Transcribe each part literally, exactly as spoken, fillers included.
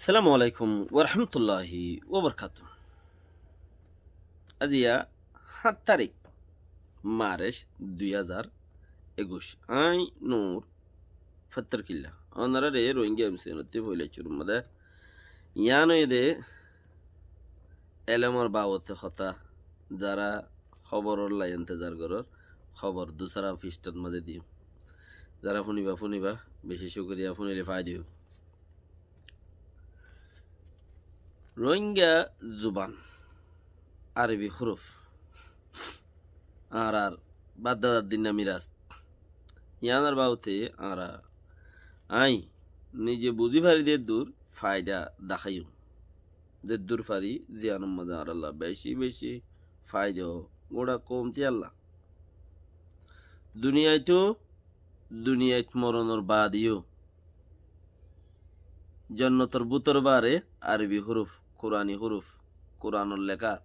Assalamu alaikum warahmatulláhi wabarakátuhu. Aziya háñt tarík March dui házar ekuic. Añí Nur Fattar Killa. Onorare Rohingya M C N ottú foila cúrur mazé yián óilde elómor babote hotá, zará hóborolla intezar gorór, hóbor dusára fisthot mazé diyum. Zará fúniba, fúniba, beci cúkuriya, fúnile faida óibo. Rohingya zuban, Arobi húruf, añárar bafdadar dinna miras. Yiánor babote añára, añí nize buzí fari de eddur faida daháiyum. De eddur fari, ziyánor mazé añáralla beci beci faida ó, gura koum tiyalla. Duniyait ó, duniyait moronor baade yó jonnotor bútore bare Arobi húruf, Kurani húruf, Kuranor leká.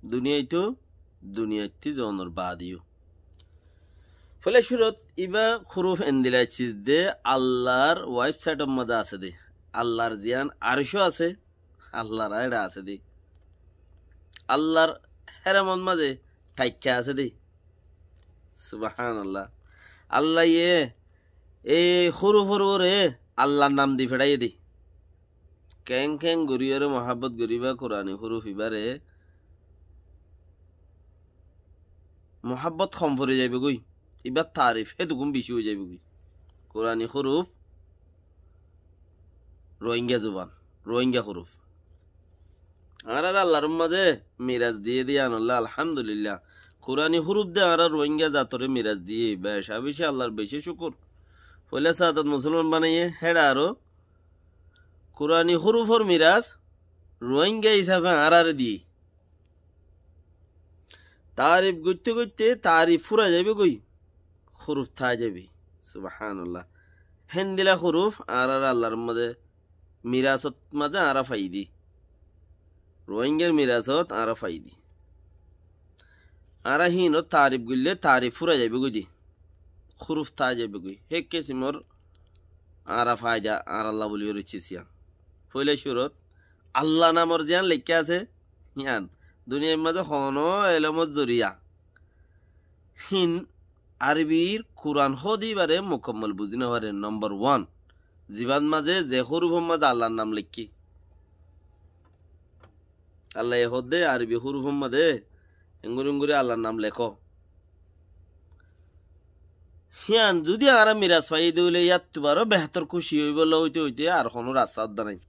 Duniyait ó, duniyait tú zonor baade yó. Foila cúrot ibá húruf endilla ciz de Allar websaitor mazé asé de. Allar ziyán arcó asé, Allar héçe asé de. Allar héramot mazé thaikká asé de. Subhánallah. Allaye e húrufor uore Allar nam di feçáiye de. Keén keén goríyore muhábbot goríba Kurani húruf ibáre. Muhábbot hom fori zaibogói. Ibár tarif hétugún beci ói zaibogói. Kurani húruf, Rohingya zuban, Rohingya húruf. Añárar Allar mazé miras diyé de yiánolla alhamdulillah. Kurani húruf de añárar Rohingya zatore miras diyé, beca beci Allar beci cúkur. Foila saadot musolman banaiyé, héçe aró Kurani húrufor miras Rohingya hísafe añárare diyé. Tarif goitté goitté tarif fúrai zaibogói, húruf tái zaibo. Subhánallah. Héndilla húruf añárar Allar mazé mirasot mazé añára faiyí de. Rohingyar mirasot añára faiyí de. Añára híinor tarif goillé tarif fúrai zaibogói de. Húruf tái zaibogói. Hé kisimor añára faida añáralla buli gorí cis yián. Foila cúrot Alla namor ziyán leikká asé, yián duniyair mazé honó elomor zoriya híin Arobir Kuran hoó de ibáre mukammol buzí nofaré, nombor wan. Zibár mazé ze hórufor mazé Allar nam leikké. Allaye hoó de Arobi hórufor mazé engori engori Allar nam lekó. Hían zudi añára miras faiyí de óile yáttu baró behétor kúci óibolla óite óite ar honó rasta uddá nái.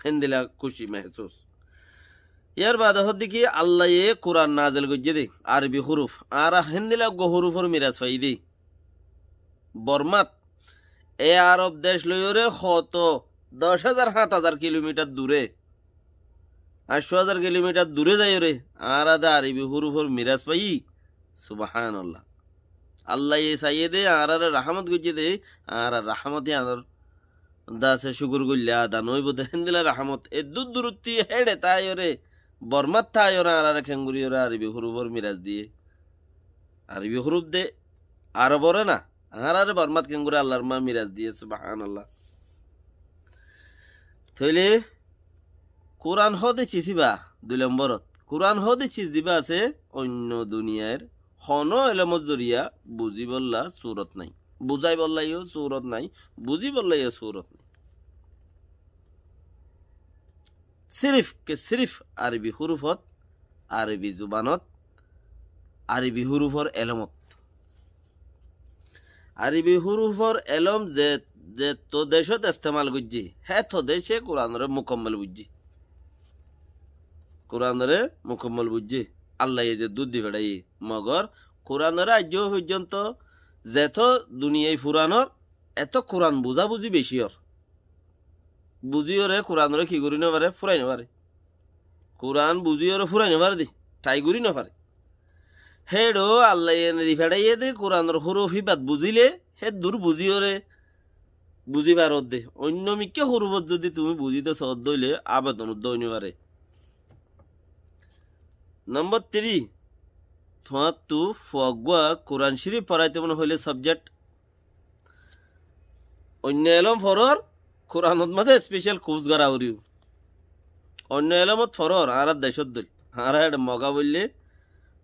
Héndilla kúci mehsus. Yar baade hoó de ki Allaye Kuran nazel goijjé de, Arobi húruf. Añára héndilla eggúa húrufor miras faiyí de. Bormát, e Arob dec loiyóre hoto doc házar, háñt házar kilomitar duré, añctó házar kilomitar duré zaiyóre, añára de Arobi húrufor miras faiyí. Subhánallah. Allaye saiyé de, añárare rahámot goijjé de, añárar rahámot yiánor dase cúkur goillé ada noóibo de, héndilla rahámot. Eddúr durottí héçe táiyoré, Bormát táiyoré añárare kengoriyóre Arobi húrufor miras diyé. Arobi húruf de Aroboré na, añárare Bormát kengori Allar ma miras diyé, subhánallah. Tóile Kuran hoó de cis ibá, dui lomborot. Kuran hoó de cis zibá asé, oinno duniyair honó elomor zoriya buzíbolla surot nái. Buzáibolla yó surot nái, buzíbolla yó surot nái. Sirif ke sirif Arobi húrufot, Arobi zubanot, Arobi húrufor elomot. Arobi húrufor elom ze, zeto decót estemal goijjé, héto dece Kuranoré mukammol buijjé. Kuranoré mukammol buijjé. Allaye zeddúr di feçáiye. Mogor Kuranoré aijjó foijjonto zeto duniyai furanor, eto Kuran buzábuzi beci ór. Buzíyoré Kuranoré ki gorí nofaré? Fúrai nofaré. Kuran buzíyoré fúrai nofaré de, tái gorí nofaré. Héço Allaye ene di feçáiye de Kuranor húruf íbat buzíle, héddur buzíyoré buzí faródde. Oinno mikká húrufot zudi tuñí buzíte soódde óile abadon uddá ói nofaré. Nombor tiri, tuáñttu fua eggúa Kuran Córif foráito mone hoilé sabjekt Oinno elóm forór, Kuranot mazé especial kous gorá foribó. Oinno elómot forór, añárar decót dóil. Añára eçé Moga foillé,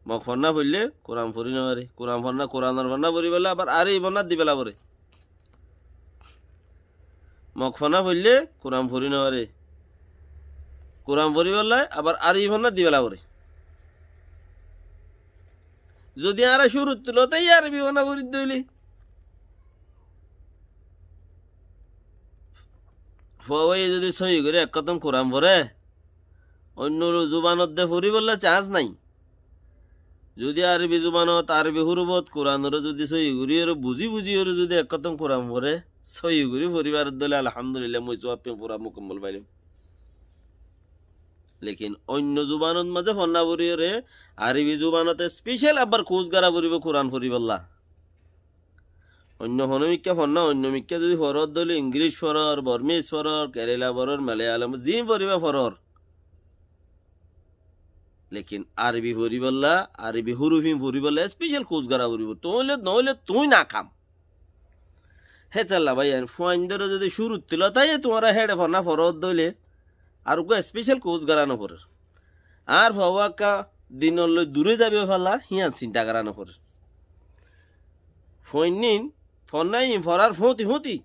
Mog fonná foillé, Kuran forí nofaré. Kuran fonná, Kuranor fonná foríbolla abar Arobi fonná dibela foré. Mog fonná foillé Kuran forí nofaré. Kuran foríbolla abar Arobi fonná dibela foré. Zodi añára cúrut tulót aiyé Arobi fonná forídde óile, fuaye zodi sóiyi gorí ek hótom Kuran foré, oinno zubanot de foríbolla chans nái. Zodi Arobi zubanot, Arobi hurufot Kuranoré zodi sóiyi gorí oré buzí buzí oré zodi ek hótom Kuran foré, sóiyi gorí forí faredde óile alhamdulillah, mui suwab fura mukammol failám. Lekin oinno zubanot mazé fonná forí oré, Arobi zubanot especial abar kous gorá foribó Kuran foríbolla. Oinno honó mikká fonná, oinno mikká zodi foródde óile Ingilíc forór, Bormís forór, Kerela forór, Malayalam, ziín foríba forór. Lekin Arobi foríbolla, Arobi hurufín foríbolla especial kous gorá foribó. Tóile, noóile tuñí nakam. Hétolla báiyain, fuaindóre zodi cúrut tulót aiyé tuáñra héçe fonná foródde óile, ar uggúa especial kous gorá noforér. Añár fua uggúa dinor loi duré zaibói falla, híyan sinta gorá noforér. Fuainnín fonná ín forár fóñti fóñti,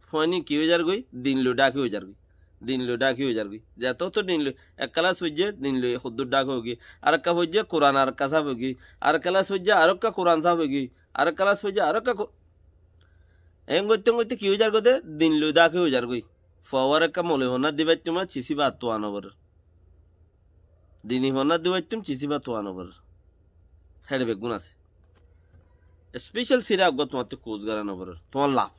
fuainnín ki ói zargói? Din loi dháki ói zargói. Din loi dháki ói zargói. Zetót din loi, ek kelas foijjé, din loi hoddúr dháki óigiyoi. Arekka foijjé, Kuran arekka sáf óigiyoi. Arek kelas foijjé, arekka Kuran sáf óigiyoi. Arek kelas foijjé, arekka Ku-, en goitte goitte ki ói zargói de? Din loi dháki ói zargói. Fuawaré ekká moloi fonná di faittum, cisíba tuwa noforér. Dini fonná di faittum, cisíba tuwa noforér. Héçe beggún asé. Especial sira uggúa tuáñttú kous gorá noforér. Tuáñr laf.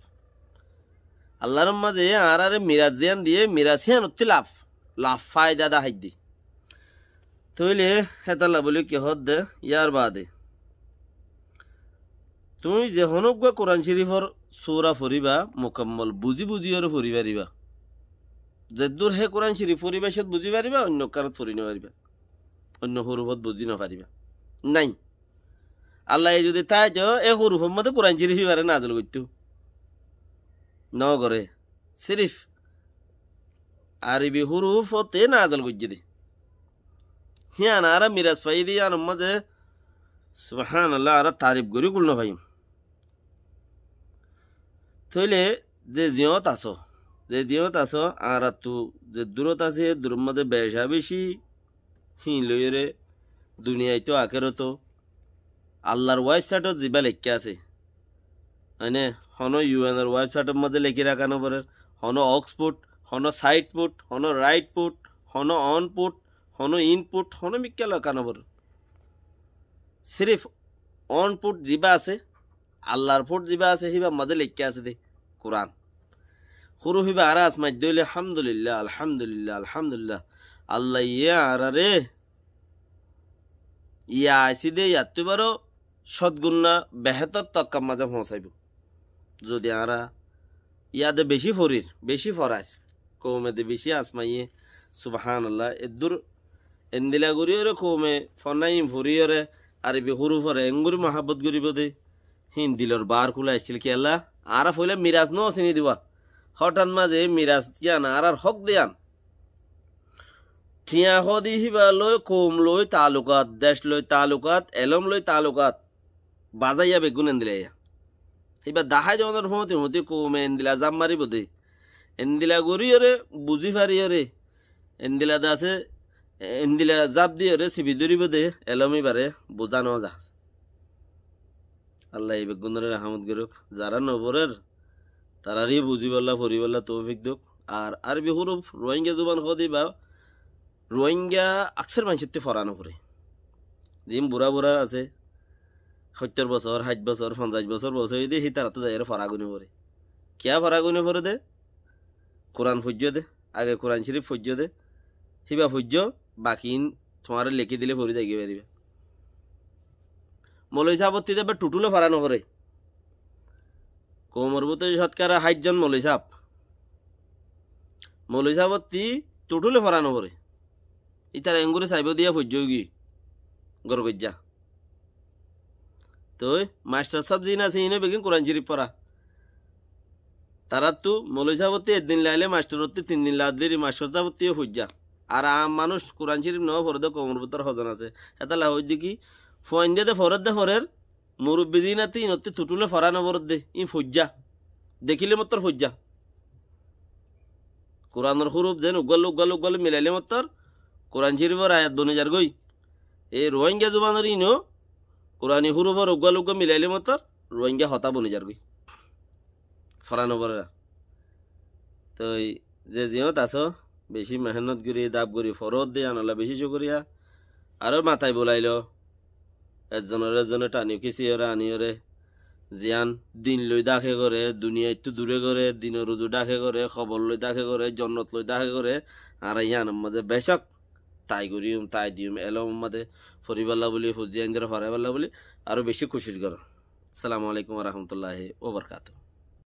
Allar mazé añáráre miras ziyán diyé, miras híyanottú laf. Laf faida dahái de. Tóile hétolla bóli ki hoódde, yar baade tuñí ze honó uggúa Kuran Córifor sura foríba, mukammol buzí buzí oré forí faribá. Zeddúr hé Kuran Córif foríba, cót buzí faribá, oinno ekkánot forí nofaribá. Oinno hurufot buzí nofaribá. Nái. Allaye zodi táito, e hurufor modé Kuran Córif íbaré nazil goittó. Nogoré. Sirif Arobi hurufote nazil goijjé de. Híyan añára miras faiyí de, híyanor mazé, subhánallah, añára tarif gorí kul nofaiyum. Tóile ze ziyót asó, ze ziyót asó, añárattu ze durot asé, duror mazé beca beci híin loiyóre duniyait o akéroto Allar website ot zibá leikká asé, mane, honó U N or website or mazé lekí raká noforér, honó Oxford, honó Sideport, honó Rightport, honó Onport, honó Inport, honó mikká leká noforér. Sirif Onport zibá asé, Allar port zibá asé, híbar mazé leikká asé de Kuran. Huruf íba añára asmai dóile, alhamdulillah, alhamdulillah, alhamdulillah. Allaye añáráre ya aisí de, yattú baró cót gunna behétor tokkar mazé foóñsaibó. Zodi añára yade beci forir, beci forair, koume de beci asmaiye, subhánallah, eddúr endila goríyoré koume fonná ín foríyoré, Arobi huruforé engorí muhábbot goríbo de, hín dilor baár kúla aiccíl kiyólla, añára foóila miras no siní diba. Hóthat mazé miras yían añárar hók de yían. Thiañ hoódi híba loi, koum loi taalukat, dec loi taalukat, elóm loi taalukat, bazáiya beggún endila aiya. Híba dahái zonor fóñti fóñti koume endila zaf maribó de. Endila goríyoré, buzí fariyóre, endila dase, endila zaf diyóre sibi dóribo de, elóm íbaré buzá no za. Allaye beggúnoré rahámot gorók. Zará noforér, taráre buzíbolla, foríbolla toufik douk. Ar Arobi huruf, Ruáingga zuban hoóde íba, Ruáingga aksar maincóttu forá noforé. Ziín burá burá asé, hóittor bosór, háit bosór, fonzaic bosór boiyos óiye de, hítarattú zaiyóre forá goi noforé. Kiyá forá goi noforé de? Kuran foijjó de, age Kuran Córif foijjó de, híba foijjó, bakiín tuáñre lekí dile forí zaigói faribá. Moloi sábottí de ebbá thuthúle forá noforé. Koumor bútore cótkara háit zon moloi sáb. Moloi sábottí thuthúle forá noforé. Ítara engorí saibó diya foijjó goi, gor goijjá. Toi mastor sáb ziín asé, iín ó beggín Kuran Córif forá. Taráttu moloi sábottí eddin lailé mastorottu tin din laddíri mastor sábottí yó foijjá. Ar aam manúic Kuran Córif noó foredde koumor bútore hozon asé. Hétalla hoóidde ki, fuaindé de foredde forer, murubbi ziín atté íinottí tuthúle fora noforedde, íin foijjá. Dekíle mottor foijjá. Kuranor húruf zeén uggúa loi uggúa loi uggúa loi milailé mottor Kuran Córifor ayat boni zargói. Ei Ruáinga zubanor íino Kurani húrufor uggúa loi uggúa milailé mottor Ruáinga hotá boni zargói. Fora noforera. Toi ze ziyót asó, bicí mehénnot gorí, daf gorí foródde, yíanolla bicí cúkuriya. Aró matai bulailó. Ezzonoré ezzone thani kisiyóre aniyóre, ziyán din loi dáke goré, duniyaittú duré goré, dinor uzu dáke goré, kobor loi dáke goré, jonnot loi dáke goré, añára yíanor mazé becók tai goríyum, tai diyum, elóm mazé foribálla buli, fuain dóre foraibálla buli, aró bicí kucíc goró. Assalamu alaikum wa rahmatullahi wa barakatuhu.